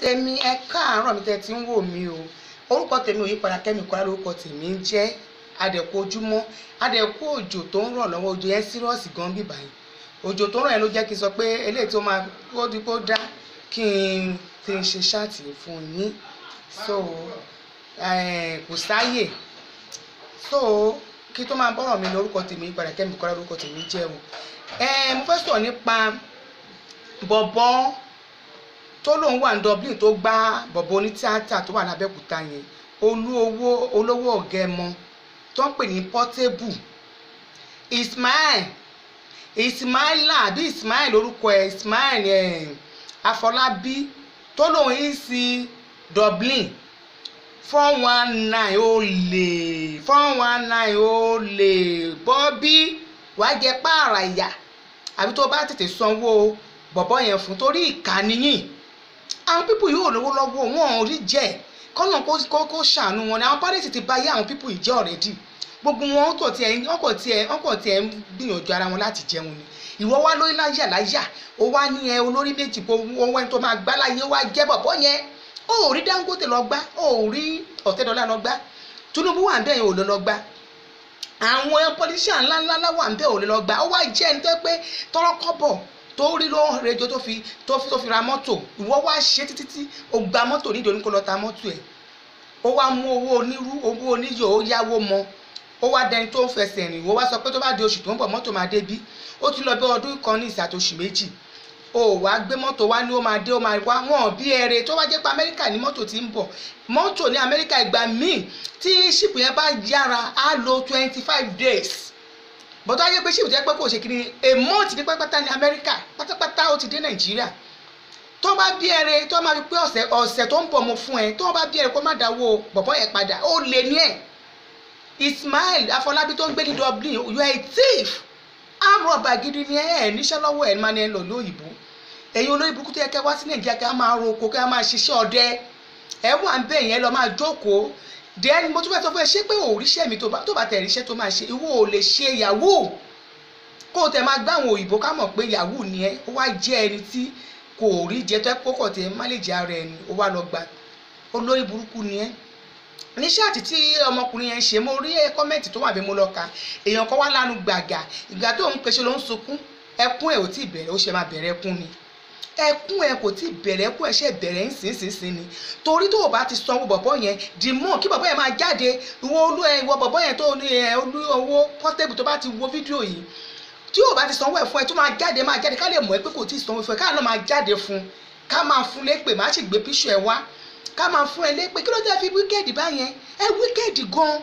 Tèmi, ẹ káàárọ̀ mi tẹ́ ti ń wò mí o. Orúkọ tèmi ò yí padà, Kẹ́mi Kọ́lá lórúkọ tèmi ń jẹ́. Adẹ̀kú ojúmọ́, adẹ̀kú òjò tó ń rọ̀ lọ́wọ́. Òjò yẹn serious gan bí báyìí. Òjò tó ń rọ̀ yẹn ló jẹ́ kí n sọ pé eléyìí tó máa kó di kó dá kí n ti ṣe chat fún yín. So kò sáyè, so kí tó máa bọ́rọ̀ mi lórúkọ tèmi yí padà, Kẹ́mi Kọ́lá lórúkọ tèmi jẹ́ o. Mo fẹ́ sọ̀rọ̀ nípa bọ̀bọ́ tó lóun wà ní Dublin tó gbá bọ̀bọ̀ onítíátà tó wà lábẹ́òkúta yẹn, olú owó olówó ọ̀gẹ́mọ tó ń pè ní Portable Ismail, Ismaila àbí Ismail lórúkọ ẹ̀, Ismail Afọlábí, tó lóun yìí sí Dublin 419, olè 419, olè Bọ́bí, wàá jẹ pààrà ìyà àbí tó bá tètè sanwó bọ̀bọ̀ yẹn fún, torí ìkà nìyí. Àwọn people yóò lówó lọ́wọ́, wọn ò rí jẹ́ kọ́nà kó ṣàánú wọn ni. Àwọn parents ti bà yé àwọn people yìí jẹ́ already. Gbogbo wọn kò tiẹ̀ wọ́n kò tiẹ̀ ń gbìyànjú ara wọn láti jẹun ni. Ìwọ wá lórí láyà láyà, ó wá ní ẹ olórí méjì kó owó ẹni tó máa gbá láyé, wá jẹ́ bọ̀bọ̀ yẹn. Ó rí Dangote lọ gbá, ó rí Ọ̀tẹ́dọ́lá lọ gbá, Tinubu wà ń bẹ̀ yẹn, ò lọ lọ gbá. Àwọn politician ńláńlá wà ń bẹ̀, ò lè lọ gbá. Ó wá jẹ́ ẹni tó pé tọ́rọ́kọ́bọ̀ tó rí ló ń rejò tó fi ra mọ́tò. Ìwọ wá ṣe títí tí ó gba mọ́tò nídìí oníkó lọ ta mọ́tò ẹ̀. Ó wá mú owó onírú, owó oníyọ̀, ó yáwó mọ́, ó wá dẹni tó ń fẹsẹ̀ rìn. Ìwọ wá sọ pé tó bá di oṣù tó ń bọ̀, mọ́tò máa dé bí. Ó ti lọ bí ọdún kan ní ìsàtò oṣù 2, ó wá gbé mọ́tò wá ní ó máa dé, ó máa wá wọn bí ẹrẹ. Tó wá jẹ́ pé Amẹ́ríkà ní mọ́tò ti ń bọ̀, mọ́tò ní Amẹ́ríkà, ìgbà míì tí ship yẹn bá yára, á lò 25 days. Bọ́tọ́ ayé pé ship jẹ́ pé kò ṣe kiri, a month ní pátápátá ní Amẹ́ríkà pátápátá, ó ti dé Nàìjíríà. Tó bá bí ẹrẹ tó máa fi pé ọ̀sẹ̀ tó ń bọ̀ mo fún ẹ, tó bá bí ẹrẹ kó má dáwọ́ bọ̀bọ́ yẹn padà, ó lè ní ẹ̀. Ismail Afọlábí tó ń gbé ní Dublin, you are a thief, armed gidi ni ẹ. Níṣẹ́ lọ́wọ́ ẹ máa ní ẹ lọ lóyìnbó. Ẹ̀yin olórí burúkú tó yẹ kẹ́ wá sí Nàìjíríà, kẹ́ máa roko, kẹ́ máa ṣiṣẹ́ ọdẹ, ẹ wà ń bẹ̀ yẹn lọ máa jókòó. Then mo tún fẹ́ sọ fún ẹ, ṣé pé òríṣẹ́ mi tó bá tẹ̀ ríṣẹ́ tó máa ṣe, ìwọ ò lè ṣe yahoo, kó o tẹ̀ máa gbá àwọn òyìnbó, ká mọ̀ pé yahoo ni ẹ. Ó wá jẹ́ ẹni tí kò rí jẹ tó ẹ kókò tẹ̀ má lè jẹ ara ẹni, ó wá lọ gba. Olórí burúkú ni ẹ. Ní chat tí ọmọkùnrin yẹn ṣe, mo rí comment tó wà bí mo lọ kà. Èèyàn kan wá lánàá gbàgà ìgbà tó ń pèsè ló ń sunkún. Ẹkún ẹ̀ ò tí ì bẹ̀rẹ̀, ó ṣe máa bẹ̀rẹ̀ ẹkún ni. Ẹkún ẹ kò tí ì bẹ̀rẹ̀, ẹkún ẹ ṣe bẹ̀rẹ̀ ń sìn sìn sìn ni, torí tó o bá ti sanwó bọ̀bọ̀ yẹn, dì mọ́ kí bọ̀bọ̀ yẹn máa jáde. Ìwọ olú ẹ, ìwọ bọ̀bọ̀ yẹn tó ní ẹ olú owó Portable, tó bá ti wo fídíò yìí, tí o bá ti sanwó ẹ fún ẹ, tó máa jáde, máa jáde, ká lè mọ̀ ẹ́ pé kò tí ì sanwó fún ẹ, ká náà máa jáde fún, ká máa fún lépè, má sì gbé píṣọ ẹ wá, ká máa fún ẹ lépè. Kí ló dé fi wicked báyẹn? Ẹ wicked gan.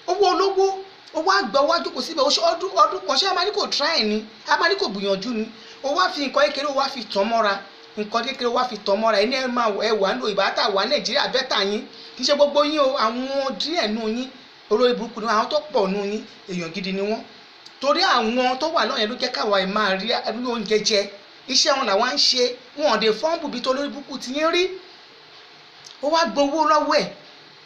Owó olówó, owó àgbà, owó àjókòó síbẹ̀ ọdún ọdún kan. Ṣé a máa ní kò try ni? A máa ní kò gbìyànjú ni? Ó wá fi nǹkan kékeré, ó wá fi tàn mọ́ra, nǹkan kékeré ó wá fi tàn mọ́ra. Ẹni ẹ máa ẹ wà nílò ìbátà wà Nàìjíríà better yín. Kì í ṣe gbogbo yín o, àwọn díẹ̀ nù yín olórí burúkú ni. Àwọn tó pọ̀ nù yín, èèyàn gidi ni wọ́n, torí àwọn tó wà lọ́yẹn ló jẹ́ káwa ẹ̀ máa rí oúnjẹ jẹ. Iṣẹ́ wọn làwọn ń ṣe, wọn ò dé fọ́ǹbù bí tó lórí burúkú ti yín rí. Ó wá gbowó lọ́wọ́ ẹ̀.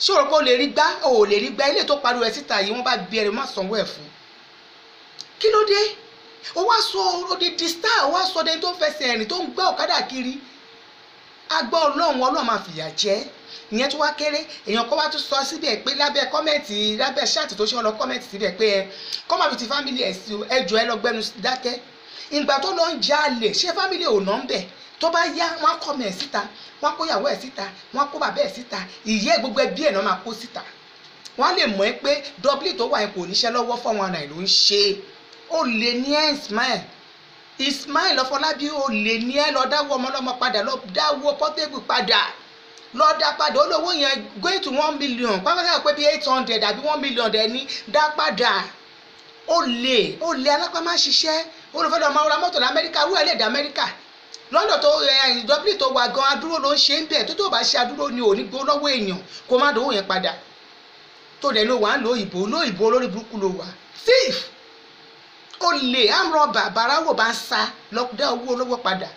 Ṣé o rò pé o lè rí gbá? O ò lè rí gbá. Ilé tó pariwo ẹ̀ síta yìí, wọ́n bá bí ẹrẹ má sanwó ẹ̀ fún. Kí ló dé? Ó wá sọ odidi star, ó wá sọ dẹni tó ń fẹsẹ̀ rìn, tó ń gbé ọ̀kadà kiri. Agbọ́ Ọlọ́run, Ọlọ́run máa fìyà jẹ. Ìyẹn tó wá kéré. Èèyàn kan wá tún sọ síbẹ̀ pé lábẹ́ comment, lábẹ́ chat tó ṣe, ọ lọ comment síbẹ̀ pé ẹ kọ́ máa fi ti family ẹ̀ sí ẹjọ́ ẹ lọ gbẹnu dákẹ́. Ìgbà tó lọ ń jalè, ṣé family ò ná ń bẹ̀? Tó bá yá, wọn á kọ́ ọmọ ẹ̀ síta, wọn á kó ìyàwó ẹ̀ síta, wọn á kó bàbá ẹ̀ síta, ìyá ẹ̀, gbogbo ẹbí ẹ̀ náà máa kó síta. Wọn á lè mọ̀ ẹ́ pé Dublin tó wà yẹn kò níṣẹ́ lọ́wọ́, 419 ló ń ṣe. Ó lè ní ẹ́, Ismail, Ismail Ọfọlábí, ó lè ní ẹ́. Lọ dáwọ́ ọmọ ọlọ́mọ padà, lọ dáwọ́ Portable padà, lọ dá padà. Olówó yẹn going to 1 million pápákọ̀ pé bí 800 àbí 1 million dẹ̀ ní, dá padà. Ó lè, ó lè alápá má ṣiṣẹ́. Ó lè fẹ́ lọ máa ra mọ́tò lamẹ́ríkà, wúrẹ́ lè dá Amẹ́ríkà lọ́dọ̀ tó ẹ Dublin tó wà gan, adúró ló ń ṣe ń bẹ̀. Tó bá ṣe adúró ni ò ní gbó lọ́wọ́ èèyàn, kó má dòwó yẹn padà. Tó dẹ̀ ló wà ń lo òyìnbó, lóyìnbó olórí burúkú ló wà. Thief, ó lè amrọ̀bà bàráwò bá ń sa, lọ́dọ̀ owó olówó padà.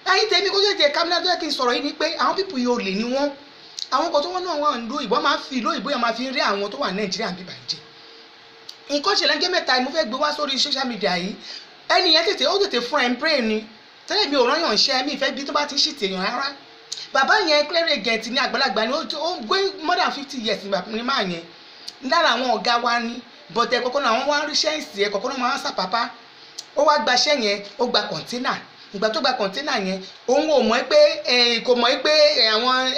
Ẹ̀yin tèmi, kó jẹ́ kámínà tó yẹ kí n sọ̀rọ̀ yìí ni pé àwọn people yìí, olè ni wọ́n. Àwọn kan tó wọ́n náà wà ń lo ìbọn, máa ń fi ìlú òyìnbó yẹn máa fi rí àwọn tó wà ní Nàìjíríà bíbà jẹ́. Nǹkan ṣẹlẹ̀ ńjẹ́ mẹ́ta, mo fẹ́ gbé wá sórí social media yìí. Ẹni yẹn tètè, ó tètè fún ẹ ń brain ni. Tẹ́lẹ̀ mi ò rán yàn ṣẹ́, mi ìfẹ́ bí tó bá ti ń ṣìtì èèyàn rárá. Bàbá yẹn clearing agent ní àgbàlagbà ni, ó gbé more than 50 years ní máa yẹn. Lára àwọn ọ̀gá wa ní, but ẹ̀ kọ̀ọ̀kan náà àwọn wá ń ríṣẹ́ ìsì ẹ̀ kọ̀ọ̀kan náà máa ń sàpápá. Ó wá gbaṣẹ́ yẹn, ó gba container. Ìgbà tó gba container yẹn, òun ò mọ̀ pé, kò mọ̀ pé àwọn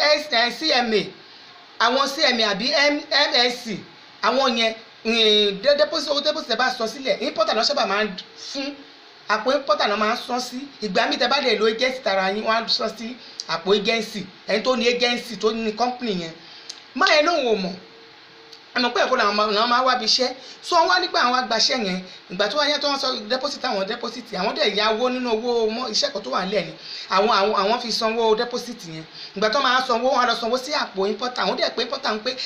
CMA, àwọn CMA àbí MSC, àwọn yẹn deposit, owó deposit bá sọ sílẹ̀, importer náà sábà máa ń fún, àpò importer náà máa ń sọ sí. Ìgbà míì, tẹ́ bá lè lo agency tara yín, wọ́n á sọ sí àpò agency ẹni tó ní agency, tó ní company yẹn. Máa yẹn lóun ò mọ̀. Àmọ́ pé ẹ̀kọ́ làwọn máa wábi iṣẹ́ so wọ́n wá nígbà àwọn agbaṣẹ́ yẹn. Ìgbà tó wáyé tó wọ́n sọ deposit, àwọn deposit, àwọn dẹ̀ ya owó nínú owó iṣẹ́ kan tó wà nílẹ̀ ni àwọn fi sanwó deposit yẹn. Ìgbà tó máa sanwó, wọn lọ sanwó sí àpò importer. Àwọn dẹ̀ pé importer ń pé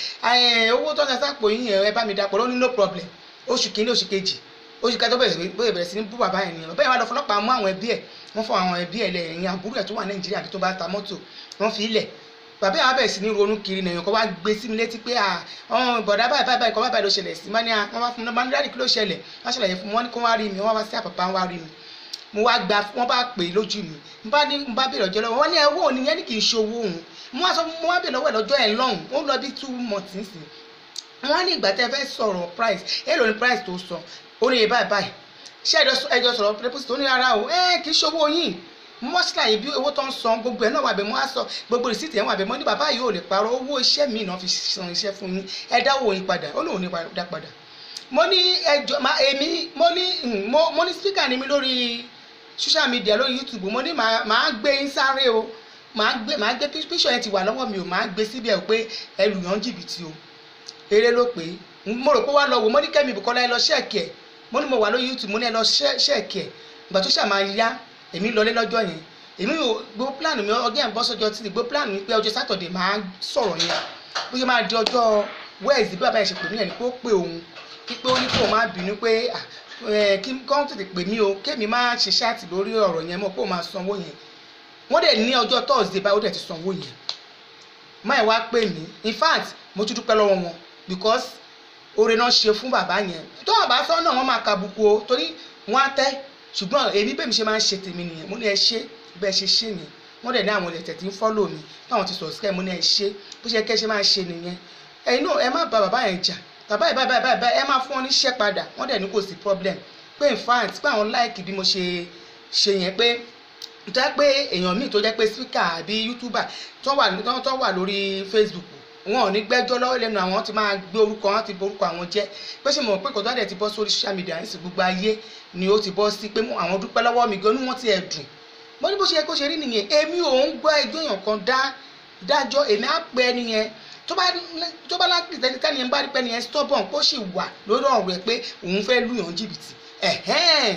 owó tó ń san sápò yín yẹn, ẹ bá mi dapò lóní, no problem. Oṣù kìíní, oṣù kejì, oṣù kẹta, bẹ̀rẹ̀ sí ní bú bàbá yẹn nìyẹn. Bàbá yẹn wá lọ fọlọ́pàá mú àwọn ẹbí ẹ̀. Wọ́n fọ àwọn ẹbí ẹ̀ lẹ́yìn, àbúrò ẹ̀ tó wà Nàìjíríà àbí tó bá ta mọ́tò, wọ́n fi ilẹ̀. Bàbá yẹn wá bẹ̀rẹ̀ sí ní ronú kiri. Nàìyàn kan wá gbé sí mi létí pé bọ̀dá báyìí báyìí báyìí kan báyìí ló ṣẹlẹ̀ sí mọ́ni. Wọ́n wá fún mi náà, dáàdì, kí ló ṣẹlẹ̀? Wọ́n ṣàlàyé fún mi. Wọ́n ní kó wá rí mi. Wọ́n wá sí Àpàpà, wọ́n wá rí mi. Mo wá gba, wọ́n bá pè lójú mi. N bá ní, n bá bèrè ọjọ́ lọ́wọ́. Wọ́n ní owó òní yẹn ní kì í ṣe owó òun. Mo wá sọ, mo wá bèrè lọ́wọ́ ẹ̀ lọ́jọ́ ẹ̀ lọ́hùn, ó lọ bí 2 months nísìn. Wọ́n ní ìgbà tẹ́ fẹ́ sọ̀rọ̀ price, èló ni price tó sọ? Ó ní báyìí báyìí. Ṣé ẹjọ́ sọ̀rọ̀ deposit? Ó ní rárá o, ẹ kì í ṣe owó yín. Mo wá ṣàlàyé bí owó tó ń san, gbogbo ẹ̀ náà wà bẹ́ẹ̀. Mo wá sọ gbogbo receipt ẹ̀ wà bẹ́ẹ̀. Mo ní bàbá yìí ò lè parọ́. Owó iṣẹ́ mi náà fi san iṣẹ́ fún yín, ẹ dáwọ́ yín padà. Ó lóun ní dá padà. Mo ní ẹjọ́ èmi, mo ní mo ní speaker ni mi lórí social media, lórí YouTube. Mo ní màá gbé yín sáré o, màá gbé picture yẹn ti wà lọ́wọ́ mi o, màá gbé síbẹ̀ o pé ẹ lù yàn jìbìtì o. Eré ló pé mo rò pé wá lọ wò. Mo ní Kẹ́mi Bùkọ́lá, ẹ lọ check ẹ̀. Mo ní mo wà lórí YouTube. Mo ní ẹ lọ check ẹ̀. Ìgbà tó ṣàmà yá, èmi lọlé lọ́jọ́ yẹn. Èmi ò gbọ́ plan mi ọjọ́ yẹn bọ́ sọ́jọ́ tí gbọ́ plan mi pé ọjọ́ Saturday máa sọ̀rọ̀ yẹn. Bó ṣe máa di ọjọ́ Wednesday, bí bàbá yẹn ṣe pè mí yẹn ni pé ó pè òun, pé ó ní kó má bínú, pé kí kọ́ń tètè pè mí o, kémi má ṣe chat lórí ọ̀rọ̀ yẹn mọ́, pé ó máa sanwó yẹn. Wọ́n dẹ̀ ní ọjọ́ Thursday báyìí, ó dẹ̀ ti sanwó yẹn. Máa wá pè mí. In fact, mo tún dúpẹ́ lọ́wọ́ wọn because oore náà ṣe fún bàbá yẹn. Tó wọn bá sọ náà, wọ́n máa kàbùkù o, torí wọ́n á tẹ́. Ṣùgbọ́n èmi bẹ́ẹ̀ mi ṣe máa ń ṣe tèmi nìyẹn. Mo ní ẹ ṣe bẹ́ẹ̀ ṣe ṣe yẹn. Wọ́n dẹ̀ ní àwọn ẹ̀tẹ̀ tí ń follow mi, táwọn ti subscribe. Mo ní ẹ ṣe, bó ṣe kẹ́ ṣe máa ṣe nìyẹn. Ẹ̀yin náà, ẹ má bá bàbá yẹn jà. Bàbá yìí báyìí báyìí báyìí, ẹ máa fún wọn níṣẹ́ padà. Wọ́n dẹ̀ ní kò sí problem, pé in fact pé àwọn like bí mo ṣe ṣe yẹn, pé tó jẹ́ pé èèyàn míì tó jẹ́ pé speaker àbí youtuber tó wà lórí Facebook, wọn ò ní gbẹ́jọ́ lọ́wọ́ lẹ́nu àwọn, ti máa gbé orúkọ wọn, ti borúkọ àwọn jẹ́. Pé ṣe mọ̀ pé kò tó dẹ̀ ti bọ́ sórí social media ní sí, gbogbo ayé ni ó ti bọ́ sí, pé àwọn dúpẹ́ lọ́wọ́ mi gan, ní wọ́n ti ẹ̀ dùn. Mo ní bó ṣe yẹ kó ṣe rí nìyẹn. Èmi ò ń gbọ́ ẹjọ́ èèyàn kan dá dájọ́. Èmi á pe ẹni yẹn. Tó bá láti tẹ́ni yẹn bá rí pé ẹni yẹn stubborn, kó sì wà lórí ọ̀rọ̀ ẹ̀ pé òun fẹ́ lù yàn jìbìtì ẹ̀hẹ́n.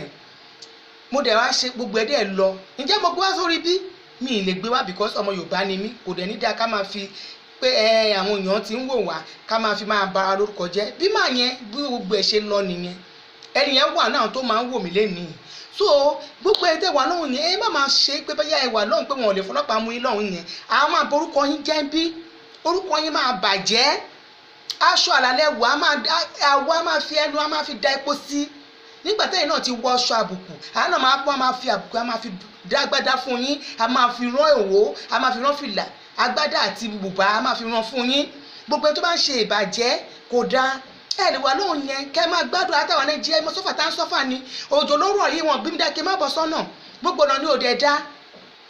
Mo dẹ̀ wá ṣe gbogbo ẹ̀ dẹ̀ lọ. Ǹjẹ́ mo gbé wá sórí bí? Mi ì lè gbé wá because ọmọ Yorùbá ni mí. Kò dẹ̀ ní dáa ká máa fi pé ẹ àwọn èèyàn ti ń wò wá, ká máa fi máa bara lórúkọ jẹ́. Bí màá yẹn, bí gbogbo ẹ̀ ṣe lọ nìyẹn. Ẹni yẹn wà náà tó máa ń wò mí lénìí. So gbogbo ẹ tẹ wà lóhùn yẹn, ẹ má máa ṣe pé bóyá ẹ wà lóhùn pé wọn ò lè fọlọ́pàá mú yín lọ́hùn yẹn. Àwọn máa borúkọ yín jẹ́ bí orúkọ yín máa bàjẹ́. Aṣọ àlàlẹ́ wà á máa àwa máa fi ẹnu, á máa fi da epo sí nígbà tẹ́yìn náà ti wọ aṣọ àbùkù. Àwọn náà máa pọ́n, máa fi àbùkù, á máa fi dágbádá fún yín, á máa fi rán èwo, á máa fi rán fìlà, agbádá àti bùbá, á máa fi rán fún yín. Gbogbo ẹni tó bá ń ṣe ìbàjẹ́, kò dáa. Ẹ lè wà lóhùn yẹn kẹ máa gbádùn. Àtàwọn Nàìjíríà mọ sọfà tá ń sọfà ni òjò ló rọ̀ yìí, wọn bí mi dá kí n má bọ̀ sọ́nà. Gbogbo ọ̀nà ni òde dá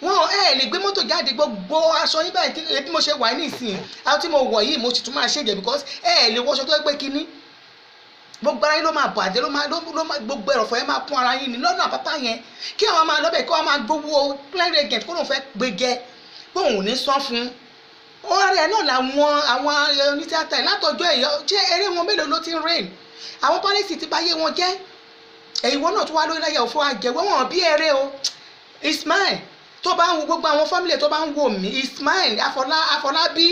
wọn. Ẹ lè gbé mọ́tò jáde, gbogbo aṣọ yín báyìí. Bí mo ṣe wà nísìnyí, àwọn tí mo wọ̀ yìí, mo sì tún máa ṣèjẹ because ẹ lè wọṣọ tó pé kínní. Gbogbo ara yín ló máa bàjẹ́, ló máa gbogbo ẹ̀rọ̀fọ̀ yẹn máa kún ara yín ní lọ́nà àpápá yẹn. Kí àwọn máa lọ́bẹ̀, kí wọ́n máa gbowó clearing agent, kó lóun fẹ́ gbẹgẹ pé òun ò ní san fún ọ̀rẹ́ náà. Làwọn àwọn onítíátà yìí látọjọ́ ẹ̀yọ́ jẹ́ eré wọn mélòó ló ti ń rain. Àwọn pálísì ti báyé wọn jẹ́. Ẹ̀yìn wọn náà tún wá lórí láyà òfò àjẹwọ́ wọn bí eré o. Ismail tó bá ń wo gbogbo àwọn family tó bá ń wò mí, Ismail Afọlábí,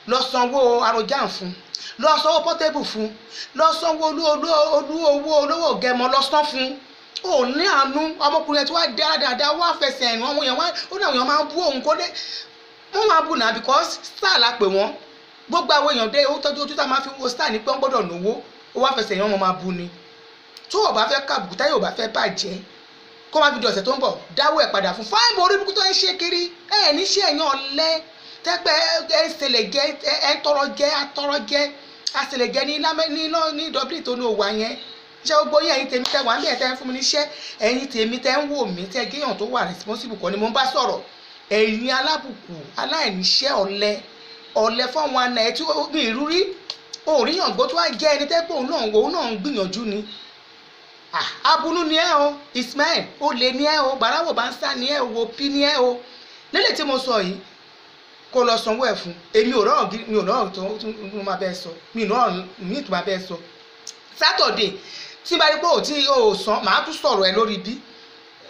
lọ sanwó Arọjà fún, lọ sanwó Portable fún, lọ sanwó olú olú owó olówó gẹmọ, lọ san fún. Ò ní àánú ọmọkùnrin tí wàá dára dáadáa, wàá fẹsẹ̀ ẹ̀rùn. Àwọn èèyàn ó ní àwọn èèyàn máa ń bú òun, kó dé wọ́n máa bù náà because star la pè wọ́n. Gbogbo àwọn èèyàn dé ó tọ́jú ojú tá a máa fi wo star ní pé wọ́n gbọ́dọ̀ náwó. Ó wá fẹsẹ̀ yẹn, wọ́n máa bú ni. Tó o bá fẹ́ kàbùkù, táyà ò bá fẹ́ bàjẹ́. Kó má fi di ọ̀sẹ̀ tó ń bọ̀, dáwọ́ ẹ̀ padà fún fáìmù orí burúkú tó ń ṣe kiri. Ẹ ní ṣe ẹ̀yàn ọ̀lẹ tẹ́pẹ́ ẹ ń ṣẹlẹ̀ jẹ, ẹ ń tọrọ jẹ, atọrọ jẹ, àṣẹlẹ̀ jẹ ní Dublin tó ní òwò yẹn. Ṣé gbogbo yín, ẹ̀yin tèmi tẹ́ wà ń bẹ̀, tẹ́ ń fún mi níṣẹ́, ẹ̀yin tèmi tẹ́ ń wò mí, tẹ́ géèyàn tó wà responsible kọ́ ni mo ń bá sọ̀rọ̀. Ẹ̀yin alábùkù, aláìníṣẹ́, ọ̀lẹ ọ̀lẹ fọ́wọn àna ẹ̀ tí mi ìrúrí òríyàn gbó tó wá jẹ́ ẹni tẹ́ pé òun náà ń gbìyànjú ni. Abunú ni ẹ o, Ismail, olè ni ẹ o, gbàràwò bá ń sá ni ẹ o, wo pí ni ẹ o. Nílẹ̀ tí mo sọ yìí, kó lọ sanwó ẹ̀ fún èmi. Ò rọrùn, mi ò rọrùn tó máa bẹ́ẹ̀ sọ, mi ò rọrùn mi tó máa bẹ́ẹ̀ sọ. Saturday tí bá rí pé ò tí ò san, màá tún sọ̀rọ̀ ẹ lórí bí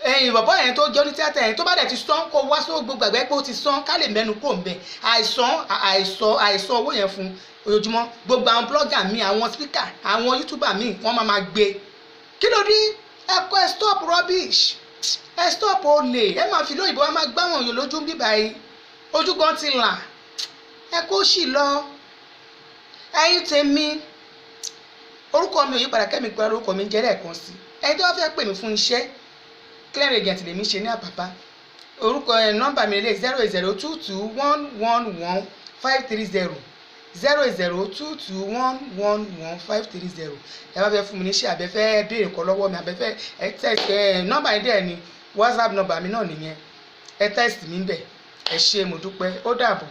ẹ̀yin bọ̀bọ̀ yẹn tó jẹ́ onítìátà yẹn. Tó bá dẹ̀ ti san, kó wá sówó gbogbo àgbẹ̀ pé ó ti san, ká lè mẹ́nu kó ń bẹ̀. Àìsàn àìsàn àìsàn owó yẹn fún ojoojúmọ́, gbogbo àwọn blogger mi, àwọn speaker, àwọn youtuber mi, wọ́n máa gbé. Kí ló dé? Ẹ kọ́, ẹ stop rubbish, ẹ stop olè. Ẹ máa fi lóyìnbó, ẹ máa gbá wọn yòó lójú bíbá yìí, ojú gan ti là, ẹ kó sì lọ. Ẹ̀yin tèmi, orúkọ mi ò yí padà, Kẹ́mi pẹ̀lú orúkọ mi ń jẹ́ lẹ́ẹ̀kan sí. Ẹni tó bá fẹ́ pè mí fún iṣẹ́, clear agent lèmi ṣe ní Àpápá. Orúkọ ẹ, nọ́mbà mi lè 08022111530, 08022111530. Ẹ bá fẹ́ fún mi níṣẹ́, àbẹ fẹ́ béèrè nǹkan lọ́wọ́ mi, àbẹ fẹ́ ẹ text ẹ, nọ́mbà yẹn dẹ̀ ni WhatsApp nọ́mbà mi náà nìyẹn. Ẹ text mi bẹ̀. Ẹ ṣé, mo dúpẹ́, ó dàbọ̀.